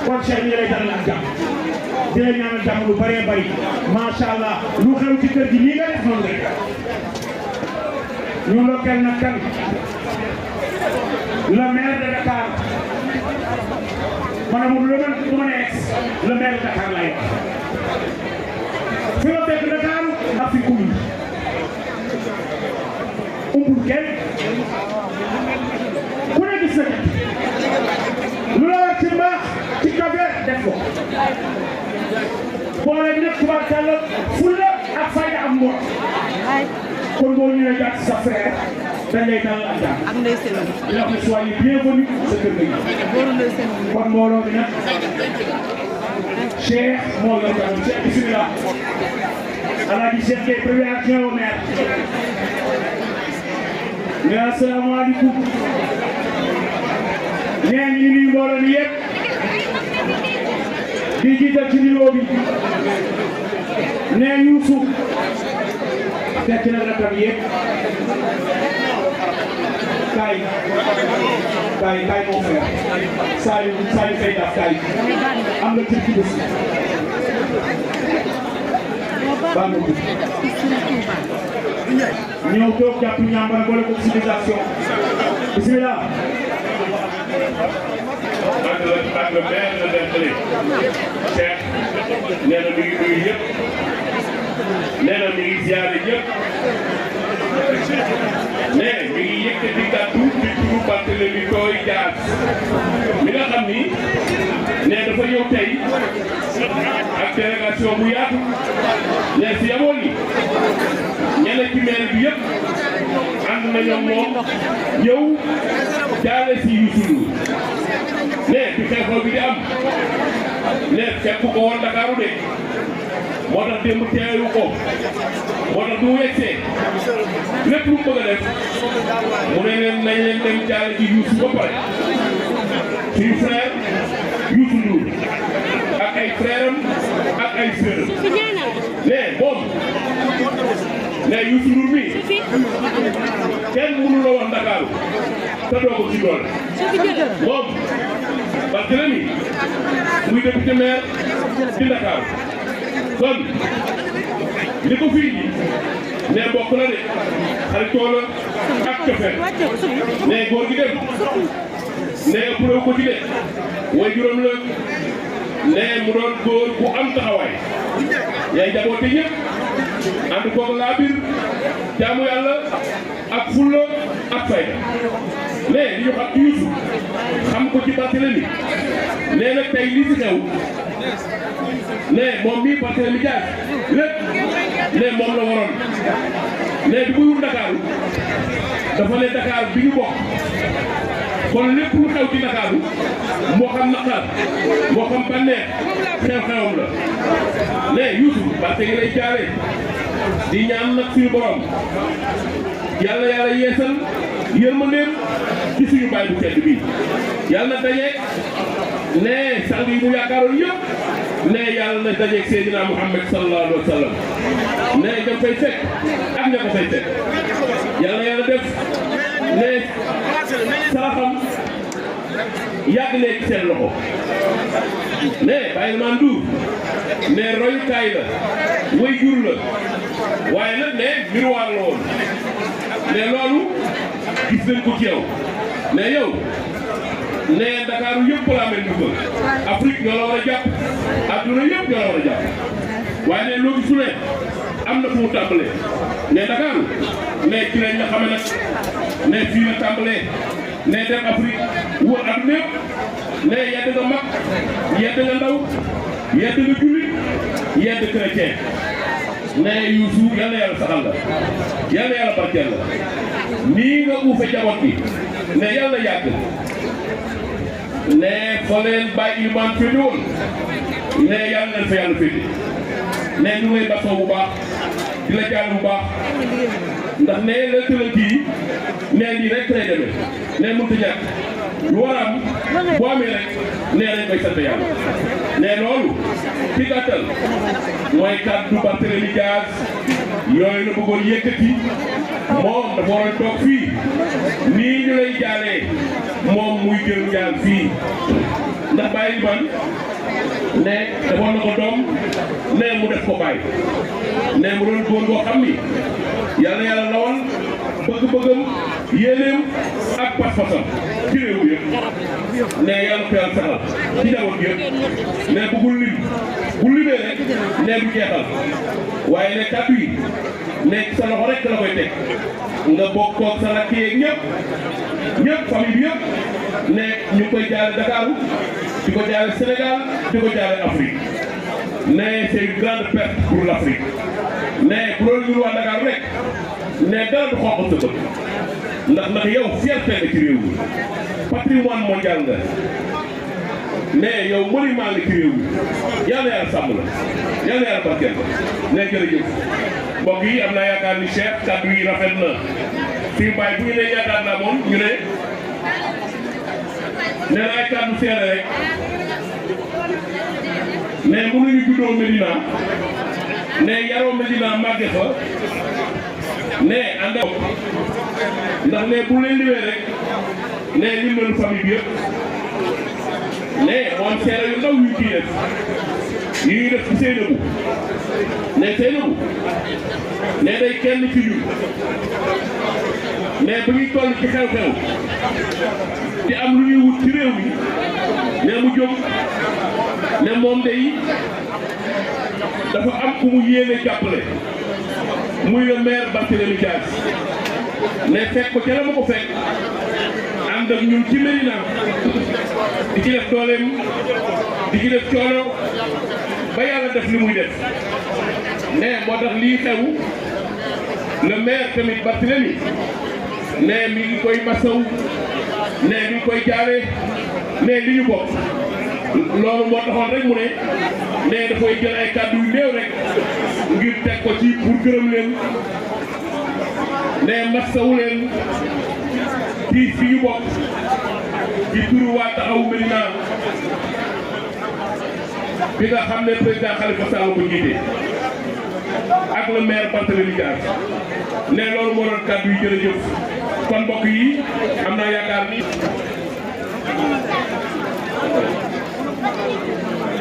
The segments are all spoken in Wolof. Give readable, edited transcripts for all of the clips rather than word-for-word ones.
kon Cheikh ñu lay dalal ak jàmm di la ñaanal jàmm lu bëree bëri macha allah lu xew ci kër gi nii nga def noonu rek ñu lokkal nag kan le maire de Dakar maanaam du ma ne ex le maire de Dakar lay wax fi ma fekk Dakar ak fi commune umpul kenn ku ne gis na lu la war ci mbaax ci kafe def ko boole nag tubaarkàlla fulla ak fayda am ngor kon boo ñëwee jàpp sa frère dañ lay dalal ak jàmm. ak ndey seen di la wax ne soyez bienvenue sa kër gi. kon mbooloo bi nag Cheikh moo la jàmm Cheikh bismillah Alaaji Cheikh Gueye premier adjoint au maire. mais asalaamaaleykum. nee ñu nuyu mbooloo mi yëpp. di jiital ci nuyoo bi. nee Youssou. fekk na rakam yëpp. kaay mon frère Saliou Faye daf kaay am nga cër ci bés baa nga bëgg ñëw toog jàpp ñàmbara boole ko civilisation bismillah ak le maire de Derklé Cheikh nee na mi ngi nuyu ñëpp nee na mi ngi ziare ñëpp nee mi ngi yëkkati kàddu di turu Barthélémy Toye Dias mi nga xam ni nee dafa ñëw tey ak délégation bu yaatu nee si yamoon ni ñeneen ci maire bi yëpp ànd nañoo moom ñëw jaale si Youssou Ndour nee bi xew-xew bi di am nee fekk ko woon Dakar de moo tax démb teewu ko moo tax du wegsee lépp lu mu bëgg a def mu ne leen nañ leen dem jaale ji Youssou ba pare suñu frère Youssou Ndour ak ay frère am ak ay sœur am mais moom ne Youssou Ndour mi kenn mënu la wax Dakar te doo ko ci doole moom Barthélémy muy député maire di Dakar kon li ko fii ne bokk na de xaritoo la ak cofeel ne góor gi dem ne ëppuloo ko ci de way juróom la ne mu doon góor bu am taxawaay yaay jaboote ñëpp ànd koog laa biir jaamu yàlla ak fulla ak fayda ne li ñu xam ci Youssou xam ko ci Barthélémy ne nag tey lii fi xew ne moom mii Barthélémy Dias lépp ne moom la waroon ne bi muy wut Dakar dafa ne Dakar bi ñu bokk kon lépp lu xew ci Dakar moo xam naqar moo xam bànneex xew-xewam la ne Youssou Barthélémy lay jaare di ñaan nag suñu borom yàlla yeesal yërmandeem ci suñu baay bu tedd bi yàlla na dajeeg ne sang yi mu yaakaaroon yëpp ne yàlla na dajeeg Seydina Muhammad sallallahu alayhi wa sallam ne dem fay fekk ak ña ko fay fekk yàlla def ne saraxam yàgg léegi seen loxo ne Baye Elimane Ndour ne royukaay la way jur la waaye nag ne miroir la woon ne loolu gis nañ ko ci yow ne yow ne Dakar yëpp la mel dugal Afrique ñoo la war a jàpp adduna yëpp ñoo la war a jàpp waaye ne loo gisu ne am na fu mu tàmbalee ne Dakar ne ci lañ la xame nag ne fii la tàmbalee ne dem Afrique wër adduna yëpp ne yedd nga mag yedd nga ndaw yedd nga jullit yedd chrétien ne Youssou yàlla saxal la yàlla barkeel la nii nga uufe jaboot bi ne yàlla yàgg ne fa leen Baye Elimane féete woon ne yàlla leen fa yàlla féete ne ñu ngay basoo bu baax di la jaal bu baax ndax ne lëkkalante yi ne lii rek lay demee ne mënut a ñàkk lu war a am boo amee rek ne dañ koy sant yàlla ne loolu ci gàttal mooy kàddu Barthélémy Dias yooyu la bëggoon yëkkati moom dafa waroon toog fii nii ñu lay jaalee moom muy jël njaal fii ndax bàyyi man ne defoon na ko doom ne mu def ko bàyyi ne mu doon góor boo xam ni yàlla lawal bëgg-bëggam yéeneem ak pas-pasam ci réew mi yëpp ne yàlla ko yàlla saxal ci njaboot yëpp ne bëggul lim bu limee rek ne du jeexal waaye ne kàddu yi ne sa loxo rek la koy teg nga bokk ak sa rakk yeeg ñëpp famille bi yëpp ne ñu ngi koy jaale Dakar di ko jaale Sénégal di ko jaale Afrique ne c'est une grande perte pour l'Afrique ne bu doon ñun waa Dakar rek ne dara du xonq sa bët ndax yow fierté nga ci réew mi patrimoine mondial nga ne yow monument nga ci réew mi yàlla yàlla sàmm la yàlla yàlla barkeel ne jërëjëf mbokk yi am naa yaakaar ni Cheikh kàddu yi rafet na fii Baye bu ñu nee yaakaar naa moom ñu ne nee na ay kàddu seere rek ne mënuñu juddoo Medina ne yaroo Medina màgge fa ne ànd ak ndax ne bu leen limee rek ne lim nañu famille bi yëpp ne moom seere yu ndaw yu kii def yu ñuy def ci Seynabou ne Seynabou ne day kenn ci ñun ne bu ñuy toll ci xew-xew di am lu ñuy wut ci réew mi ne mu jóg ne moom day dafa am ku mu yéene jàppale muy le maire Barthélémy Dias ne fekk ko ca la ma ko fekk ànd ak ñun ci Médina di ci def dooleem di ci def coono ba yàlla def li muy def ne moo tax lii xew le maire tamit Barthélémy ne mi ngi koy masaw ne mi ngi koy jaale ne li ñu bokk loolu moo taxoon rek mu ne dafay jël ay kàddu yu néew rek ngir teg ko ci pour gërëm leen ne masawu leen ci fi ñu bokk ci turu waa Taxawu Médina bi nga xam ne président Khalifa Sall ko jiite ak le maire Barthélémy Dias ne loolu moo doon kàddu yi jërëjëf kon mbokk yi am naa yaakaar ni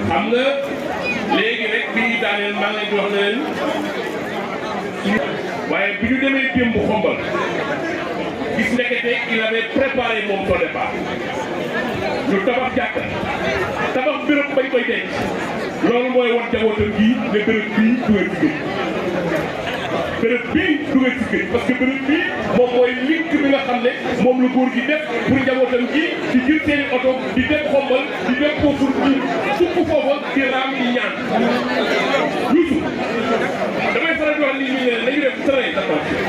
xam nga léegi rek bi ñu daaneel maa ngi leen di wax ne leen waaye bi ñu demee démb xombal gis ndekete il avait préparé moom son départ ñu tabax jàkka tabax béréb bañ koy denc loolu mooy wan jabootam gii ne béréb bii dugal ci géej béréb bii dugal ci géej parce que béréb bii moom mooy link bi nga xam ne moom la góor gi def pour njabootam gi di jël seeni oto di dem xombal di dem foofu di sukk foofa di raam di ñaan Youssou damay faral di wax nit ñi ne dañu def très attention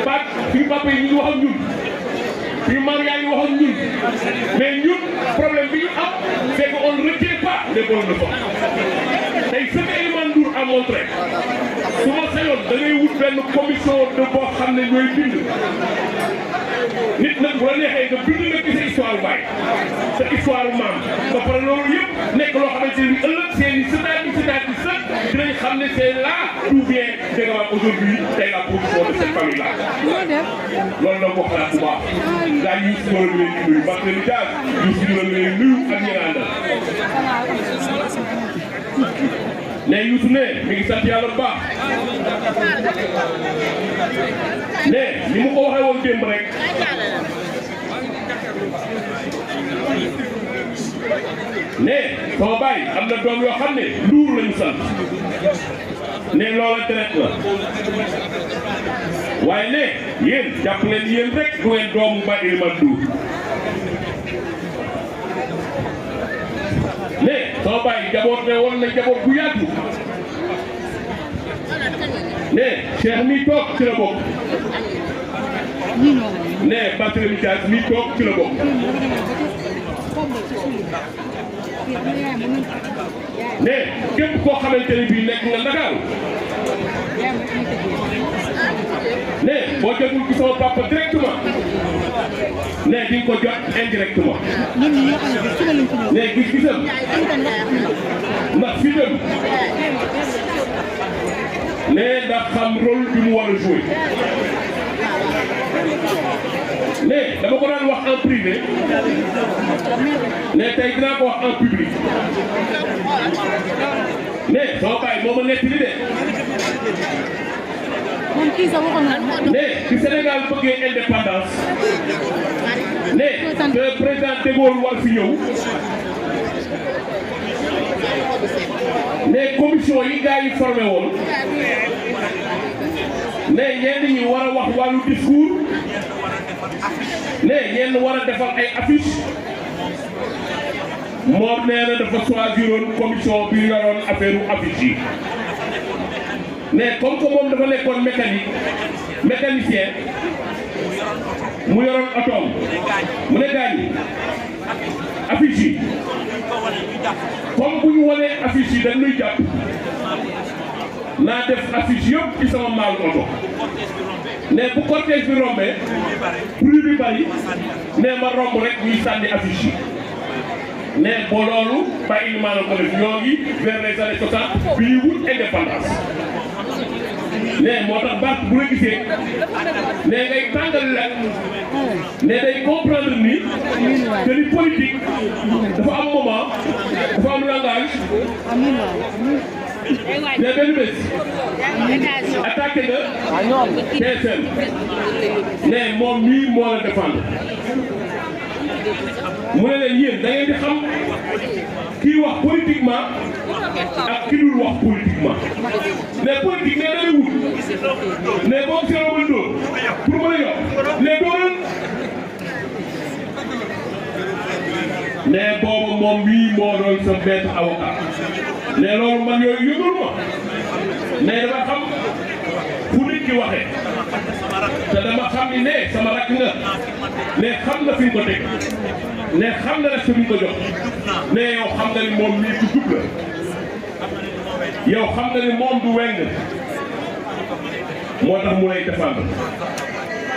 baat suñu papa yi ñu ngi wax ak ñun suñu maam yaa ngi wax ak ñun mais ñun problème bi ñu am c'est que on ne retient pas les bonnes leçons tey ce que Elimane Ndour a montré su ma sañoon da ngay wut benn commission de boo xam ne ñooy bind nit nag bu la neexee nga bind nga gis sa histoire baay sa histoire maam ba pare loolu yëpp nekk loo xamante ni ëllëg seen i sëtaat yi sët dinañ xam ne c'est là d'où vient Degama aujourd'hui tey la production de cette famille là loolu la ko xalaat bu baax daa Youssou war a leen di nuyu Barthélémy Dias Youssou dina leen nuyu ak ñi nga àndal ne Youssou ne mi ngi sant yàlla bu baax ne ni mu ko waxee woon démb rek ne sama baay am na doom yoo xam ne Ndour lañu sant ne loola deret la waaye ne yéen jàpp leen yéen rek du ngeen doomu ba Elimane Ndour ne sama baay jaboot ne woon na jaboot bu yaatu ne Cheikh mi toog ci la bokk ne Barthélémy Dias mi toog ci la bokk ne képp koo xamante ne bii nekk nga Ndakaaru ne boo jotul ci sama papa directement ne di nga ko jot indirectement ne gis-gisam ndax fi dem ne ndax xam rôle bi mu war a jouer mais dama ko daan wax en privé mais tey dinaa ko wax en public mais sama baay moo ma nettali de mais ci Sénégal bëggee indépendance mais que président de Gaulle war fi ñëw mais commission yi gars yi formé woon mais ñenn ñi war a wax wàllu discours mais ñenn war a defar ay affiche moom nee na dafa choisiroon commission bi yoroon affaire affiche yi mais comme que moom dafa nekkoon mécanicien mu yoroon otoom mu ne gaañ affiche yi comme bu ñu wanee affiche yi dañuy jàpp naa def affiche yëpp ci sama maalu oto ne bu cortège bi rombee bruit bi bari ne ma romb rek ñuy sànni affiche yi ne boo loolu bàyyi maanaam ko def ñoo ngi vers les années 60 bi ñuy wut indépendance ne moo tax baat bu la gisee ne ngay tàngal la ne day comprendre ni que ni politique dafa am moment dafa am langage ne benn bés attaqué na TFM ne moom mii moo la défendre mu ne leen yéen da ngeen di xam kii wax politiquement ak ki dul wax politiquement mais politique ne da ngay wut mais boo gisee woon dóor pour mën a yokk mais dóoral mais boobu moom mii moo doon sa maître avocat mais loolu man yooyu yëgul ma mais dama xam fu nit ki waxee te dama xam ni ne sama rakk nga ne xam na fi nga ko teg ne xam na rek fi nga ko jox ne yow xam nga ni moom mii ku jub la yow xam nga ni moom du weng moo tax mu lay défendre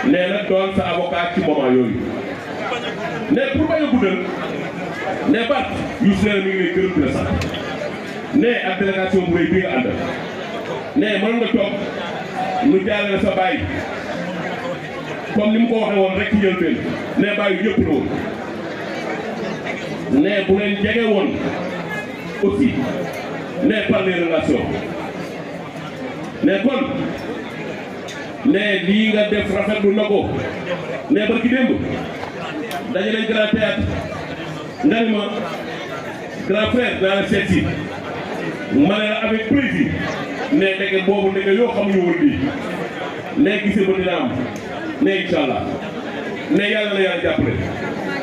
nee na doon sa avocat ci moment yooyu ne pour bañ a guddal ne bat yu seer mi ngi lay gërëm di la sax ne ak délégation bu rëy bi nga àndal ne mën nga toog nu jaarale sa baay comme ni mu ko waxee woon rek ci njëlbeen ne bàyyi ñëpp la woon ne bu leen jege woon aussi ne par les relations ne kon ne lii nga def rafetlu na ko ne barki démb dañu leen grand théâtre nga ni ma grand frère naa la seet si ma ne la avec plaisir ne ndeke boobu ndeke yoo xamuñu woon lii ne gisee ba dina am ne incha allah ne yàlla na yàlla jàppale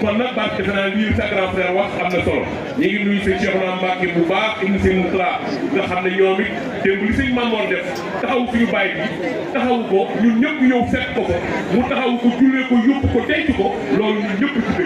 kon nag baax defe naa lii sa grand frère wax am na solo ñu ngi nuyu sëñ Cheikhouna Mbacké bu baax indi sëñ Moutala nga xam ne ñoom it démb li sëñ Mamoor def taxawu suñu bàyyi bi taxawu ko ñun ñëpp ñëw fekk ko ko mu taxawu ko jullee ko yóbbu ko denc ko loolu ñun ñëpp ci